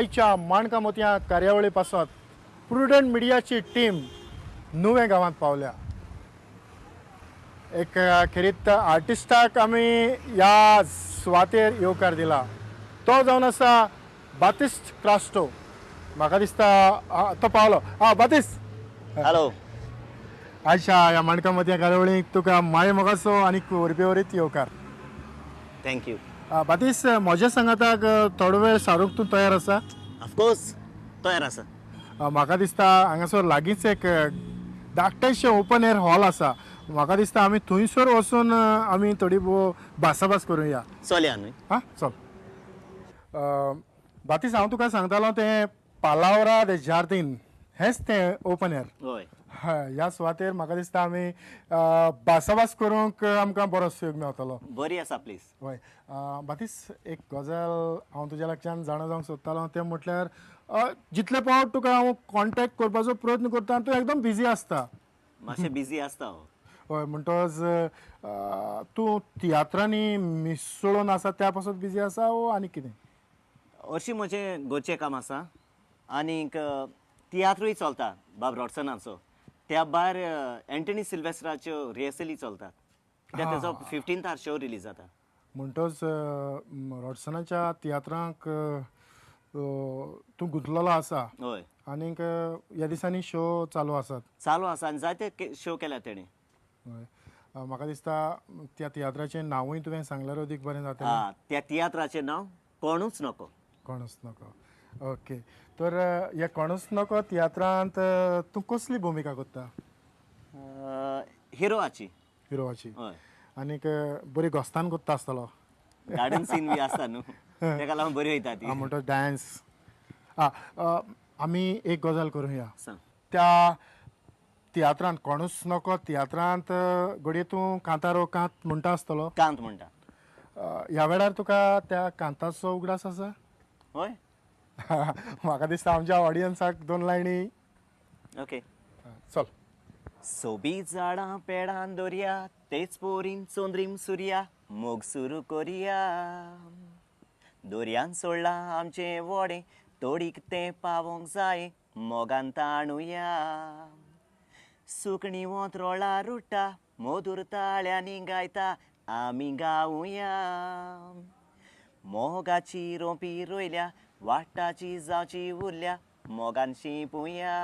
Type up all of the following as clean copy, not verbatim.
आयच्या माणकां मोतयां कार्यावळी पासत प्रुडंट मिडियाची टीम नुवें गांवांत पावल्या. एक खेरीत आर्टिस्टाक आमी ह्या सुवातेर येवकार दिला, तो जावन आसा बातिस्ट क्रास्टो. म्हाका दिसता तो पावलो. हा बातिस्ट, हॅलो. आयच्या ह्या माणकां मोतयां कार्यावळीक तुका माये मोगाचो आनी वरबेवरीत येवकार. Thank you. Batista, म्हज्या सांगाताक थोडो वेळ सारूंक तूं तयार आसा? ऑफकोर्स तयार आसा. म्हाका दिसता हांगासर लागींच एक धाकटेशें ओपन एअर हॉल आसा. म्हाका दिसता आमी थंयसर वचून आमी थोडी भोव भासाभास करुया. चलया न्हय? हां चल. बातिस, हांव तुका सांगतालो तें पालावरा दे जार्दीन हेंच तें ओपन एअर. हय, ह्या सुवातेर म्हाका दिसता आमी भासाभास करूंक आमकां बरो सहयोग मेळटलो. बरी आसा प्लीज. हय बातिस, एक गजाल हांव तुज्या लागच्यान जाणा जावंक सोदतालो, तें म्हटल्यार जितले फावट तुका हांव कॉन्टेक्ट करपाचो प्रयत्न करता तूं एकदम बिजी आसता. मातशें बिजी आसता हांव. हय, म्हणटच तूं तियात्रांनी मिसळून आसा त्या पासत बिजी आसा वो आनी कितें? अशी म्हजें घरचें काम आसा आनीक तियात्रूय चलता बाब रॉडसनाचो, त्या भायर एंटनी सिल्वेस्ट्राच्यो रिहर्सली चलतात. तेजो 15th show release जाता. म्हणटच रॉडसनाच्या तियात्रांक तूं गुंतलेलो आसा. हय, आनीक ह्या दिसांनी शो चालू आसात. चालू आसा आनी जायते शो केल्या तेणें. हय, म्हाका दिसता त्या तियात्राचें नांवूय तुवें सांगल्यार अदीक बरें जातलें. त्या तियात्राचें नांव कोणूच नको. कोणूच नको. ओके, तर ह्या कोणूच नको तियात्रांत तूं कसली भुमिका करता? हिरोवाची. हिरोवाची. हय. आनीक बरी गोस्तान करता आसतलो. गार्डन सीन बी आसता न्हू, तेका लागून बरी वयता ती. म्हणटा डान्स. आमी एक गजाल करुया, त्या तियात्रांत कोणूच नको तियात्रांत घडये तूं कांतारो कांत म्हणटा आसतलो. कांत म्हणटा. ह्या वेळार तुका त्या कांताचो उगडास आसा? हय. म्हाका दिसता आमच्या ऑडियन्साक दोन लायनी. ओके चल. सोबीत झाडां पेडां दर्या, तेच पोरीन चंद्रीम सुर्या, मोग सुरू कोरिया. दर्यान सोडलां आमचें व्हडें, तोडीक तें पावोंक जाय, मोगान ताणुया. सुकणीं वोंत्रोळा रुट्टा, मधूर ताळ्यांनी गायता, आमी गावया. मोगाची रोंपी रोयल्या, वाट्टाची जावची उरल्या, मोगान शिंपुया.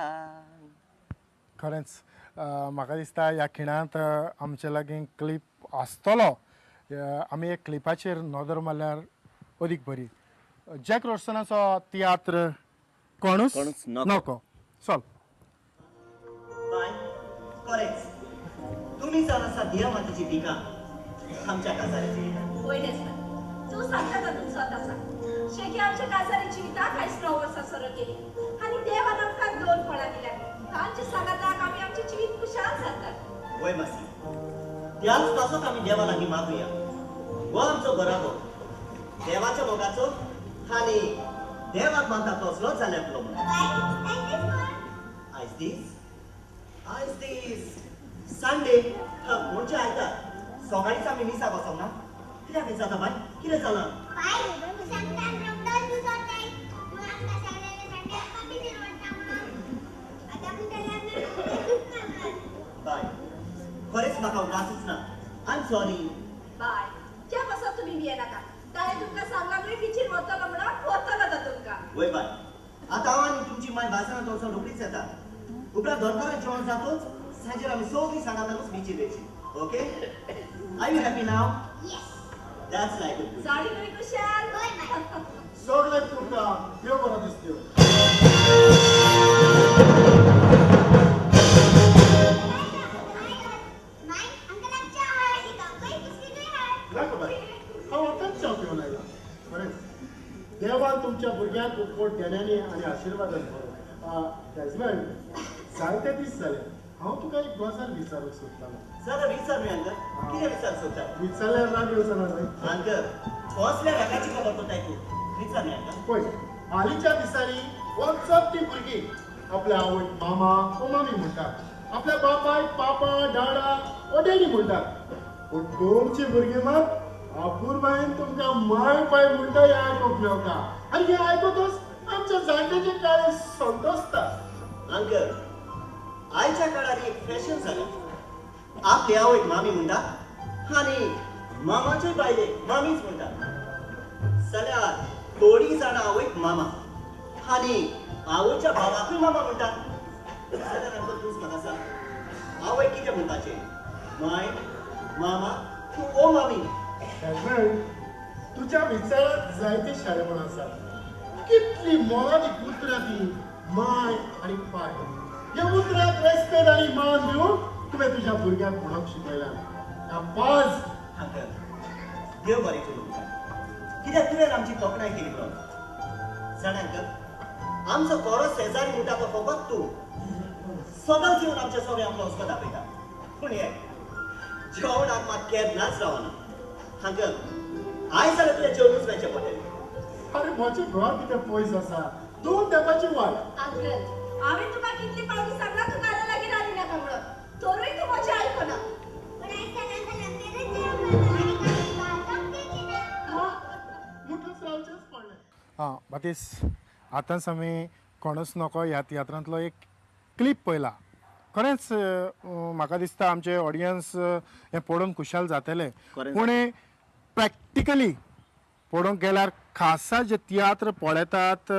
खरेंच म्हाका दिसता ह्या खिणांत आमचे लागीं क्लिप आसतलो. आमी एक क्लिपाचेर नदर मारल्यार अदीक बरी. जॅक रॉडसनाचो तियात्र कोणूच नको. चल. बाय, खरेंच तुमी जावन आसा दियामातीची टिका आमच्या काजाराची. वयलेच तूं सांगता तातूंत सत आसा. शेकी आमच्या काजारी जिविताक आयज 9 वर्सां सरो केली आनी देवान आमकां 2 फळां दिल्या. तांच्या सांगाताक आमी आमचें जिवीत खुशाल जातात. वय मासी, त्याच पासत आमी देवा लागीं मागुया. हो आमचो बराबर देवाच्या मोगाचो आनी देवाक मानता तसलोच जाल्यार पुरो. आयज दीस, आयज दीस संडे म्हणजे आयतार सकाळीच आमी मिसाक वचोंक ना. कित्याक जाता बाय? कितें जालां? बाय, खरेंच म्हाका उडासूच ना. I am sorry. बाय, त्या पासत तुमी भियेनाका. ताणें तुमकां सांगलां न्हय बिचीर वतलो म्हणून, वतलो तो तुमकां. वय बाय, आतां हांव आनी तुमची माय बाजारांत वचोन रोखडीच येता. उपरांत दनपारां जेवण जातूच सांजेर आमी सगळीं सांगातानूच बिचीर वयची. Okay? Are you happy now? Yes. That's like it. Sari न्हय खुशाल. सगळें तुमकां देव बरो दिसत्यो. हांव आतांच च्या पिवन आयलां. खरेंच देवान तुमच्या भुरग्यांक उपकोट देण्यांनी आनी आशिर्वादान बरो. डेजमंड, जायते दीस जाले हांव तुका एक गजाल विचारूंक सोदतालो. सर विचार न्हय अंकल, कितें विचार सोदता? विचारल्यार राग येवचो ना न्हय? अंकल, कसल्या रागाची खबर करताय तूं? विचार न्हय अंकल. पळय, हालींच्या दिसांनी वचत ती भुरगीं आपल्या आवयक मामा ओ मामी म्हणटात, आपल्या बापायक पापा डाडा ओ डॅडी म्हणटात, पूण तुमची भुरगीं मात अपुरबायेन तुमकां माय पाय म्हणटा हें आयकूंक मेळटा आनी हें आयकतच तुमच्या जाणटेचे काळीज संतोषता. अंकल, आयच्या काळार एक फॅशन जाला. आपली आवयक मामी म्हणटा आनी मामाचे बायलेक मामीच म्हणटा. जाल्यार थोडीं जाणां आवयक मामा आनी आवयच्या भावाकूय मामा म्हणटा. जाल्यार अंकल तूंच म्हाका सांग, आवय कितें म्हणपाचें? माय, मामा ओ मामी? तुज्या विचारात जायते शाणेपण आसा. कितली मोलादीक उतरां ती, माय आनी पाय. ह्या उतराक रेस्पेद आनी मान दिवन तुवें तुज्या भुरग्यांक म्हणूंक शिकयलां. पाज अंकल, देव बरें करूं तुका, कित्याक तुवें आमची तोखणाय केली म्हणून. जाणा अंकल, आमचो कोरो शेजारी म्हणटा तो फकत तूं. सदांच येवन आमच्या सगळें आपलो हुस्को दाखयता, पूण हे जेवणाक मात केन्नाच रावना. अंकल, आयज जाल्यार तुवें जेवणूच वेचें पडटलें. अरे म्हजें घर कितें पयस आसा, 2 तेंपाची वाट. अंकल, हांवें तुका कितली पावटी सांगलां तूं घरा लागीं रावली नाका म्हणून, तरूय तूं म्हजें आयकना. हां बातीस, आतांच आमी कोणूच नको ह्या तियात्रांतलो एक क्लिप पळयला. खरेंच म्हाका दिसता आमचे ऑडियन्स हें पळोवन खुशाल जातले. पूण प्रॅक्टिकली पळोवंक गेल्यार खासा जे तियात्र पळयतात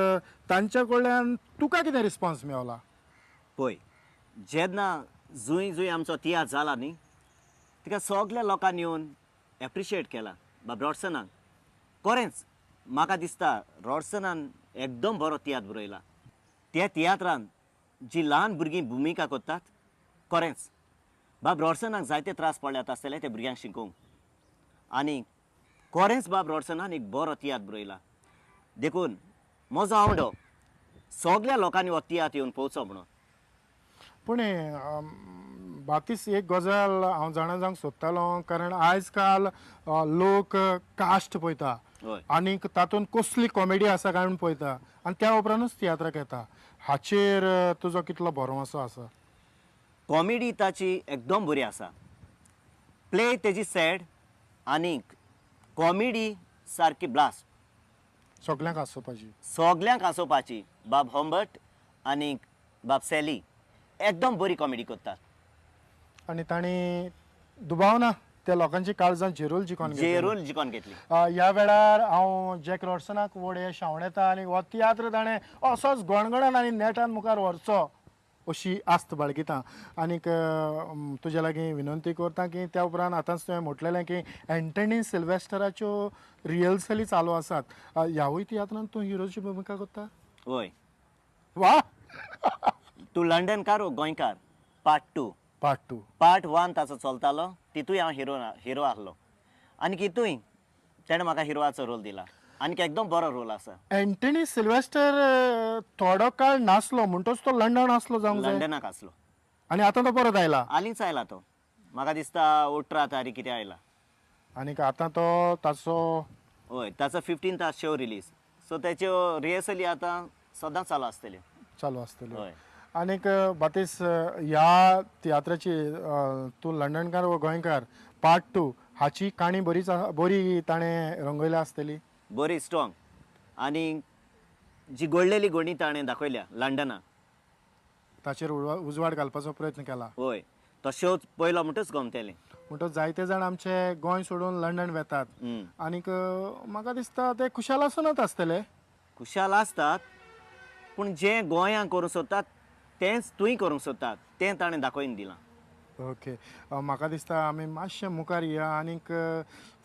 तांच्या कडल्यान तुका कितें रिस्पॉन्स मेवला? पळय, जेन्ना जूय जूय आमचो तियात्र जाला न्ही, तिका सगल्या लोकांनी येवन एप्रिशिएट केला बाब रॉडसनाक. खरेंच म्हाका दिसता रॉडसनान एकदम बरो तियात्र बरयला. त्या तियात्रान जी ल्हान भुरगीं भुमिका करतात, खरेंच बाब रॉडसनाक जायते त्रास पडल्यात आसतले ते भुरग्यांक शिकोवंक. आनी खरेंच बाब रॉडसनान एक बरो तियात्र बरयला. देखून म्हजो आवडो सगल्या लोकांनी हो तियात्र येवन पळोवचो म्हणून. पूण बातीस, एक गजाल हांव जाणा जावंक सोदतालो, कारण आयज काल लोक कास्ट पळयता आनीक तातूंत कसली कॉमेडी आसा काय म्हूण पळयता आनी त्या उपरांतूच तियात्राक येता. हाचेर तुजो कितलो भरवंसो आसा? कॉमेडी ताची एकदम बरी आसा, प्ले तेजी सॅड आनीक कॉमेडी सारकी ब्लास्ट. सगल्यांक हांसोवपाची, सगल्यांक हांसोवपाची. बाब होम्बर्ट आनी बाब सॅली एकदम बरी कॉमेडी करतात आनी तांणी दुबाव ना त्या लोकांची काळजां जेरूल जिखोन जेरूल जिखोन घेतली. ह्या वेळार हांव जॅक रॉडसनाक व्हड हे शेवणेता आनी हो तियात्र ताणें असोच गणगणान आनी नेटान मुखार व्हरचो अशी आस्त बाळगिता. आनीक तुज्या लागीं विनंती करता की त्या उपरांत आतांच तुवें म्हटलेलें की एंटनी सिल्वेस्टराच्यो रिहर्सली चालू आसात, ह्यावूय तियात्रांत तूं हिरोची भुमिका करता? हय. वा, तूं लंडनकार वो गोंयकार? Part 2. Part 2. Part 1 ताचो चलतालो, तितूय हांव हिरो आसलो आनी तितूय तेणें म्हाका हिरोआचो रोल दिला आनी एकदम बरो रोल आसा. एंटनी सिल्वेस्टर थोडो काळ नासलो म्हणटच तो लंडन आसलो जावंक जाय. लंडनाक आसलो आनी आतां तो परत आयला. हालींच आयला तो, म्हाका दिसता 18 तारीख कितें आयला. आनीक आतां तो ताचो, हय, ताचो 15th show release, सो तेच्यो रिहर्सली आतां सदांच चालू आसतल्यो. चालू आसतल्यो. हय. आनीक बातीस, ह्या तियात्राची तूं लंडनकार वो गोंयकार पार्ट 2 हाची काणी बरीच बरी ताणें रंगयल्या आसतली, बरी स्ट्रॉंग आनी जी घडलेली गोणी ताणें दाखयल्या लंडनाक, ताचेर उजवाड घालपाचो प्रयत्न केला. हय, तो शो पयलो म्हणटच गमतलें. म्हणटच जायते जाण आमचे गोंय सोडून लंडन वेतात आनीक म्हाका दिसता ते खुशाल आसनात आसतले. खुशाल आसतात, पूण जे गोंयांत करूंक सोदतात तेंच तूंय करूंक सोदतात तें ताणें दाखोवन दिलां. ओके, म्हाका दिसता आमी मातशें मुखार या आनीक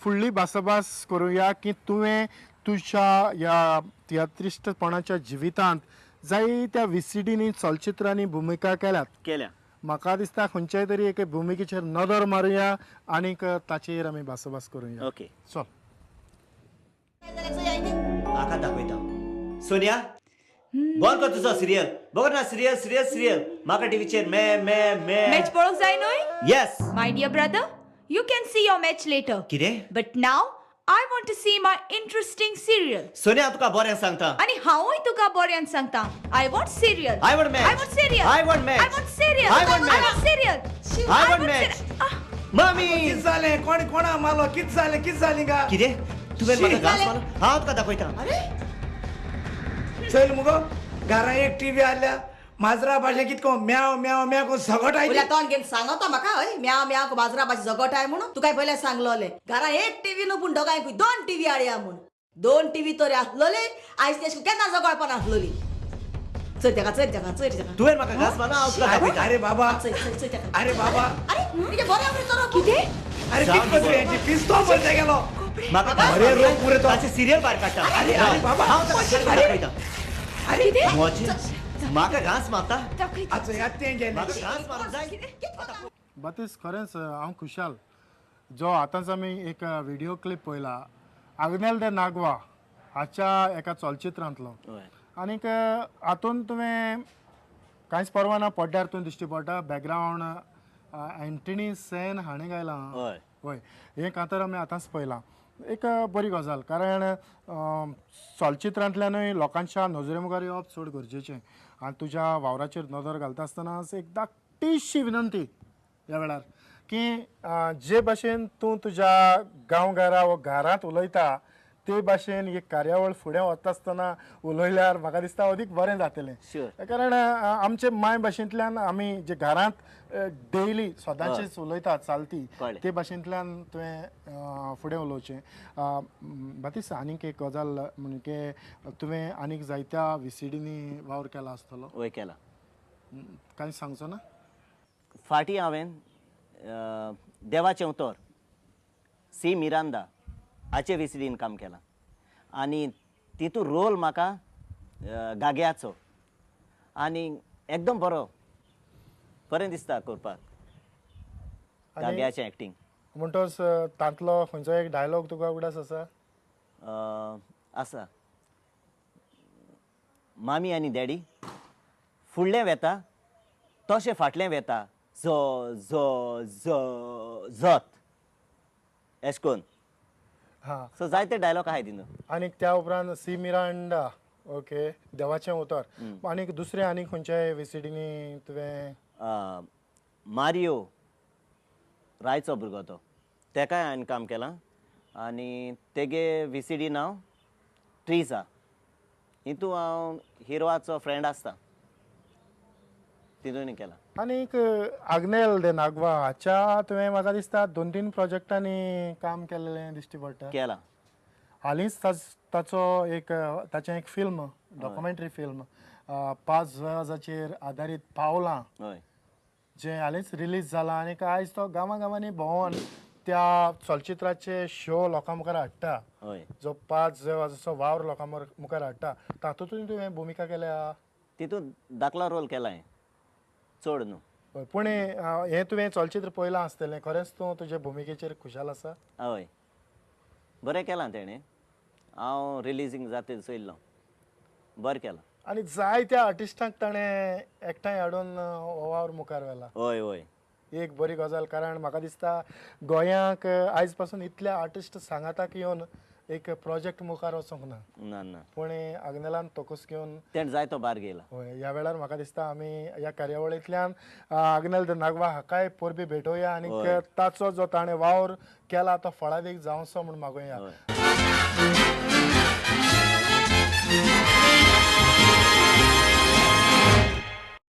फुडली भासाभास करुया की तुवें तुज्या ह्या तियात्रिश्टपणाच्या जिवितांत जायत्या VCDनी चलचित्रांनी भुमिका केल्यात केल्या. म्हाका दिसता खंयच्याय तरी एके भुमिकेचेर नदर मारुया आनीक ताचेर आमी भासाभास करुया. ओके, चल. आका दाखयता. सोनिया, बंद कर तुजो सिरियल. बघ ना, सिरियल सिरियल सिरियल म्हाका टीव्हीचेर मे मे मे मॅच पळोवंक जाय न्हय? Yes my dear brother, you can see your match later. कितें? But now I want to see my interesting serial. Sonia, तुका बरें सांगता. आनी हांवूय तुका बऱ्यान सांगता. I want serial. I want match. I want serial. I want match. I want serial. I want match. I want serial. I want match. Mummy, कित जालें? कोण कोणा मारलो? कित जालें? कित जालें गा? कितें? तुवें म्हाका घास मारलो? हांव तुका दाखयता. अरे चल मुगो घरा एक टीव्ही आल्या माजरा भाशे कितको म्याव म्याव म्याव सगट आयली. तोंड घेवन सांगता म्हाका हय म्याव म्याव माजरा भाशे जगट आहे म्हणून. तुका पयले सांगलोले घरा एक टीव्ही न्हू पूण दोगांयकूय 2 टीव्ही हाडया म्हूण. 2 टीव्ही तरी आसलोले आयज तेश केन्ना जगळपान आसलोली. चल तेका चल तेका चल तेका. तुवें म्हाका घास मारलो हांव तुका दाखयता. अरे बाबा चल चल चल तेका. अरे बाबा अरे कितें बरें बरें चलो कितें. अरे कितको तुवें पिस्तोल भरता गेलो म्हाका. अरे रोग पुरे तो ताचे सिरियल भायर काडटा. अरे अरे बाबा हांव ताका दाखयता. अरे म्हाका घास मारता. अच्छा तें गेलें म्हाका घास मारूंक जाय. बातीस खरेंच हांव खुशाल जो आतांच आमी एक व्हिडियो क्लिप पळयला आग्नेल दे नागवा हाच्या एका चलचित्रांतलो. आनीक हातून तुवें कांयच परवा ना पड्ड्यार तूं दिश्टी पडटा. बॅकग्रावंड एंटनी सेन हाणें गायलां. हय हें कांतार आमी आतांच पळयलां. एक बरी गजाल कारण चलचित्रांतल्यानूय लोकांच्या नजरे मुखार येवप चड गरजेचें. आनी तुज्या वावराचेर नदर घालता आसतना एक धाकटीशी विनंती ह्या वेळार की जे भाशेन तूं तुज्या गांवघरा वा घरांत उलयता ते भाशेन एक कार्यावळ फुडें वता आसतना उलयल्यार म्हाका दिसता अदीक बरें जातलें. कारण आमचे माय भाशेंतल्यान आमी जे घरांत डेली सदांचीच उलयतात चालती ते भाशेंतल्यान तुवें फुडें उलोवचें. बातीस आनीक एक गजाल म्हणजे तुवें आनीक जायत्या VCDनी वावर केला आसतलो. हय केला. कांय सांगचो ना? फाटीं हांवें देवाचें उतर सी मिरांदा हाचे VCDन काम केलां आनी तितून रोल म्हाका गाग्याचो आनी एकदम बरो बरें दिसता करपाक गाग्याचें एक्टींग. म्हणटच तांतलो खंयचो एक डायलॉग तुका उगडास आसा? आसा. मामी आनी डॅडी फुडलें वेता तशें फाटलें वेता जो जो जो जत एश कोन. हां सो जायते डायलॉग आहाय तितून. आनीक त्या उपरांत सी मिरांडा ओके देवाचें उतर. आनीक दुसरें आनीक खंयच्याय VCDनी तुवें? मारियो रायचो भुरगो तो तेकाय हांवें काम केलां आनी तेगे VCD नांव ट्रिजा. हितू हांव हिरोआचो फ्रेंड आसता तितून केलां. आनीक आग्नेल दे नागवा हाच्या तुवें म्हाका दिसता 2-3 प्रोजेक्टांनी काम केल्लें दिश्टी पडटा. केलां. हालींच ताचो एक ताचें एक फिल्म डॉक्युमेंटरी फिल्म 5 जुवाजाचेर आदारीत पावलां जें हालींच रिलीज जालां आनी आयज तो गांवां गांवांनी भोंवन त्या चलचित्राचे शो लोकां मुखार हाडटा. जो 5 जुवाजाचो वावर लोकां मुखार हाडटा तातूंतूय तुवें भुमिका केल्या? तितून दाखलो रोल केला चड न्हू. पूण हें तुवें चलचित्र पळयलां आसतलें, खरेंच तूं तुजे भुमिकेचेर खुशाल आसा? हय बरें केलां तेणें. हांव रिलीजींग जाता चोयल्लो बरें केलां. आनी जायत्या आर्टिस्टांक ताणें एकठांय हाडून हो वावर मुखार व्हेला. हय हय एक बरी गजाल कारण म्हाका दिसता गोंयांक आयज पासून इतले आर्टिस्ट सांगाताक येवन एक प्रोजेक्ट मुखार वचूंक ना. ना ना पूण आग्नेलान तोकूस घेवन तेणें जायतो भार घेयला. हय ह्या वेळार म्हाका दिसता आमी ह्या कार्यावळींतल्यान आग्नेल the Nagwa हाकाय परबी भेटोवया आनी ताचो जो ताणें वावर केला तो फळादीक जावचो म्हूण मागोवया.